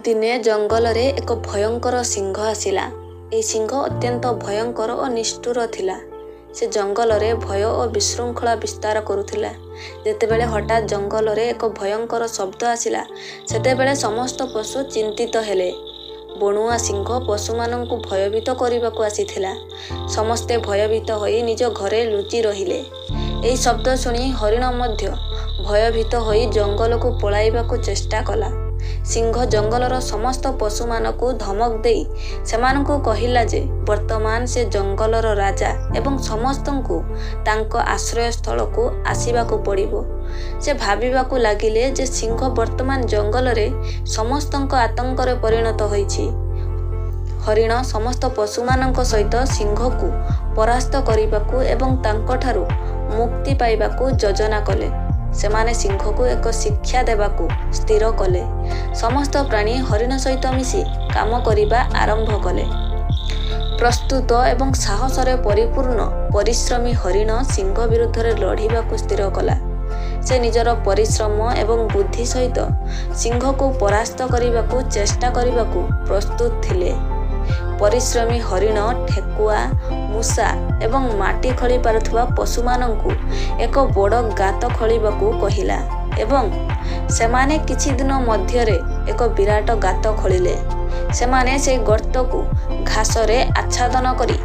ଦିନେ ଜଙ୍ଗଲରେ ଏକ ଭୟଙ୍କର ସିଂହ ଆସିଲା। ଏହି ସିଂହ ଅତ୍ୟନ୍ତ ଭୟଙ୍କର ଓ ନିଷ୍ଠୁର ଥିଲା। ସେ ଜଙ୍ଗଲରେ ଭୟ ଓ ବିଶୃଙ୍ଖଳା ବିସ୍ତାର କରୁଥିଲା। ଯେତେବେଳେ ହଠାତ୍ ଜଙ୍ଗଲରେ ଏକ ଭୟଙ୍କର ଶବ୍ଦ ଆସିଲା, ସେତେବେଳେ ସମସ୍ତ ପଶୁ ଚିନ୍ତିତ ହେଲେ। ବଣୁଆ ସିଂହ ପଶୁମାନଙ୍କୁ ଭୟଭୀତ କରିବାକୁ ଆସିଥିଲା। ସମସ୍ତେ ଭୟଭୀତ ହୋଇ ନିଜ ଘରେ ଲୁଚି ରହିଲେ। ଏହି ଶବ୍ଦ ଶୁଣି ହରିଣ ମଧ୍ୟ ଭୟଭୀତ ହୋଇ ଜଙ୍ଗଲକୁ ପଳାଇବାକୁ ଚେଷ୍ଟା କଲା। ସିଂହ ଜଙ୍ଗଲର ସମସ୍ତ ପଶୁମାନଙ୍କୁ ଧମକ ଦେଇ ସେମାନଙ୍କୁ କହିଲା ଯେ ବର୍ତ୍ତମାନ ସେ ଜଙ୍ଗଲର ରାଜା ଏବଂ ସମସ୍ତଙ୍କୁ ତାଙ୍କ ଆଶ୍ରୟସ୍ଥଳକୁ ଆସିବାକୁ ପଡ଼ିବ। ସେ ଭାବିବାକୁ ଲାଗିଲେ ଯେ ସିଂହ ବର୍ତ୍ତମାନ ଜଙ୍ଗଲରେ ସମସ୍ତଙ୍କ ଆତଙ୍କରେ ପରିଣତ ହୋଇଛି। ହରିଣ ସମସ୍ତ ପଶୁମାନଙ୍କ ସହିତ ସିଂହକୁ ପରାସ୍ତ କରିବାକୁ ଏବଂ ତାଙ୍କଠାରୁ ମୁକ୍ତି ପାଇବାକୁ ଯୋଜନା କଲେ। ସେମାନେ ସିଂହକୁ ଏକ ଶିକ୍ଷା ଦେବାକୁ ସ୍ଥିର କଲେ। ସମସ୍ତ ପ୍ରାଣୀ ହରିଣ ସହିତ ମିଶି କାମ କରିବା ଆରମ୍ଭ କଲେ। ପ୍ରସ୍ତୁତ ଏବଂ ସାହସରେ ପରିପୂର୍ଣ୍ଣ ପରିଶ୍ରମୀ ହରିଣ ସିଂହ ବିରୁଦ୍ଧରେ ଲଢ଼ିବାକୁ ସ୍ଥିର କଲା। ସେ ନିଜର ପରିଶ୍ରମ ଏବଂ ବୁଦ୍ଧି ସହିତ ସିଂହକୁ ପରାସ୍ତ କରିବାକୁ ଚେଷ୍ଟା କରିବାକୁ ପ୍ରସ୍ତୁତ ଥିଲେ। ପରିଶ୍ରମୀ ହରିଣ ଠେକୁଆ, ମୂଷା ଏବଂ ମାଟି ଖୋଳି ପାରୁଥିବା ପଶୁମାନଙ୍କୁ ଏକ ବଡ଼ ଗାତ ଖୋଳିବାକୁ କହିଲା ଏବଂ ସେମାନେ କିଛି ଦିନ ମଧ୍ୟରେ ଏକ ବିରାଟ ଗାତ ଖୋଳିଲେ। ସେମାନେ ସେହି ଗର୍ତ୍ତକୁ ଘାସରେ ଆଚ୍ଛାଦନ କରି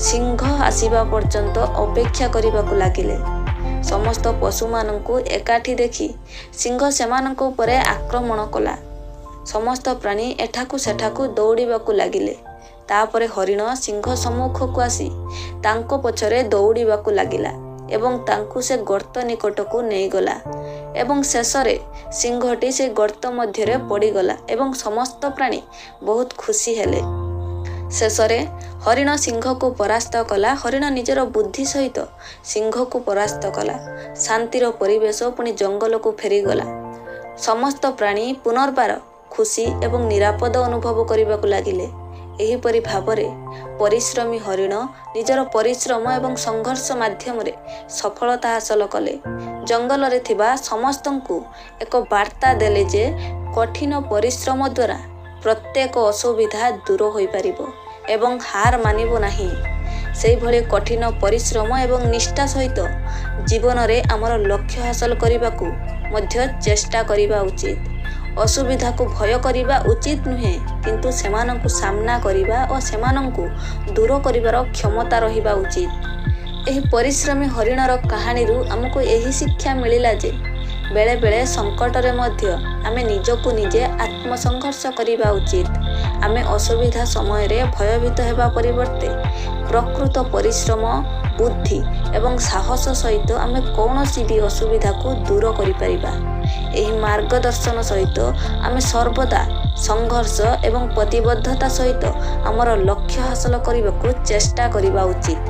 ସିଂହ ଆସିବା ପର୍ଯ୍ୟନ୍ତ ଅପେକ୍ଷା କରିବାକୁ ଲାଗିଲେ। ସମସ୍ତ ପଶୁମାନଙ୍କୁ ଏକାଠି ଦେଖି ସିଂହ ସେମାନଙ୍କ ଉପରେ ଆକ୍ରମଣ କଲା। ସମସ୍ତ ପ୍ରାଣୀ ଏଠାକୁ ସେଠାକୁ ଦୌଡ଼ିବାକୁ ଲାଗିଲେ। ତାପରେ ହରିଣ ସିଂହ ସମ୍ମୁଖକୁ ଆସି ତାଙ୍କ ପଛରେ ଦୌଡ଼ିବାକୁ ଲାଗିଲା ଏବଂ ତାଙ୍କୁ ସେ ଗର୍ତ୍ତ ନିକଟକୁ ନେଇଗଲା ଏବଂ ଶେଷରେ ସିଂହଟି ସେ ଗର୍ତ୍ତ ମଧ୍ୟରେ ପଡ଼ିଗଲା ଏବଂ ସମସ୍ତ ପ୍ରାଣୀ ବହୁତ ଖୁସି ହେଲେ। ଶେଷରେ ହରିଣ ସିଂହକୁ ପରାସ୍ତ କଲା। ହରିଣ ନିଜର ବୁଦ୍ଧି ସହିତ ସିଂହକୁ ପରାସ୍ତ କଲା। ଶାନ୍ତିର ପରିବେଶ ପୁଣି ଜଙ୍ଗଲକୁ ଫେରିଗଲା। ସମସ୍ତ ପ୍ରାଣୀ ପୁନର୍ବାର ଖୁସି ଏବଂ ନିରାପଦ ଅନୁଭବ କରିବାକୁ ଲାଗିଲେ। ଏହିପରି ଭାବରେ ପରିଶ୍ରମୀ ହରିଣ ନିଜର ପରିଶ୍ରମ ଏବଂ ସଂଘର୍ଷ ମାଧ୍ୟମରେ ସଫଳତା ହାସଲ କଲେ। ଜଙ୍ଗଲରେ ଥିବା ସମସ୍ତଙ୍କୁ ଏକ ବାର୍ତ୍ତା ଦେଲେ ଯେ କଠିନ ପରିଶ୍ରମ ଦ୍ୱାରା ପ୍ରତ୍ୟେକ ଅସୁବିଧା ଦୂର ହୋଇପାରିବ ଏବଂ ହାର ମାନିବ ନାହିଁ। ସେହିଭଳି କଠିନ ପରିଶ୍ରମ ଏବଂ ନିଷ୍ଠା ସହିତ ଜୀବନରେ ଆମର ଲକ୍ଷ୍ୟ ହାସଲ କରିବାକୁ ମଧ୍ୟ ଚେଷ୍ଟା କରିବା ଉଚିତ। ଅସୁବିଧାକୁ ଭୟ କରିବା ଉଚିତ ନୁହେଁ, କିନ୍ତୁ ସେମାନଙ୍କୁ ସାମ୍ନା କରିବା ଓ ସେମାନଙ୍କୁ ଦୂର କରିବାର କ୍ଷମତା ରହିବା ଉଚିତ। ଏହି ପରିଶ୍ରମୀ ହରିଣର କାହାଣୀରୁ ଆମକୁ ଏହି ଶିକ୍ଷା ମିଳିଲା ଯେ ବେଳେବେଳେ ସଙ୍କଟରେ ମଧ୍ୟ ଆମେ ନିଜକୁ ନିଜେ ଆତ୍ମସଂଘର୍ଷ କରିବା ଉଚିତ। ଆମେ ଅସୁବିଧା ସମୟରେ ଭୟଭୀତ ହେବା ପରିବର୍ତ୍ତେ ପ୍ରକୃତ ପରିଶ୍ରମ, ବୁଦ୍ଧି ଏବଂ ସାହସ ସହିତ ଆମେ କୌଣସି ବି ଅସୁବିଧାକୁ ଦୂର କରିପାରିବା। ଏହି ମାର୍ଗଦର୍ଶନ ସହିତ ଆମେ ସର୍ବଦା ସଂଘର୍ଷ ଏବଂ ପ୍ରତିବଦ୍ଧତା ସହିତ ଆମର ଲକ୍ଷ୍ୟ ହାସଲ କରିବାକୁ ଚେଷ୍ଟା କରିବା ଉଚିତ।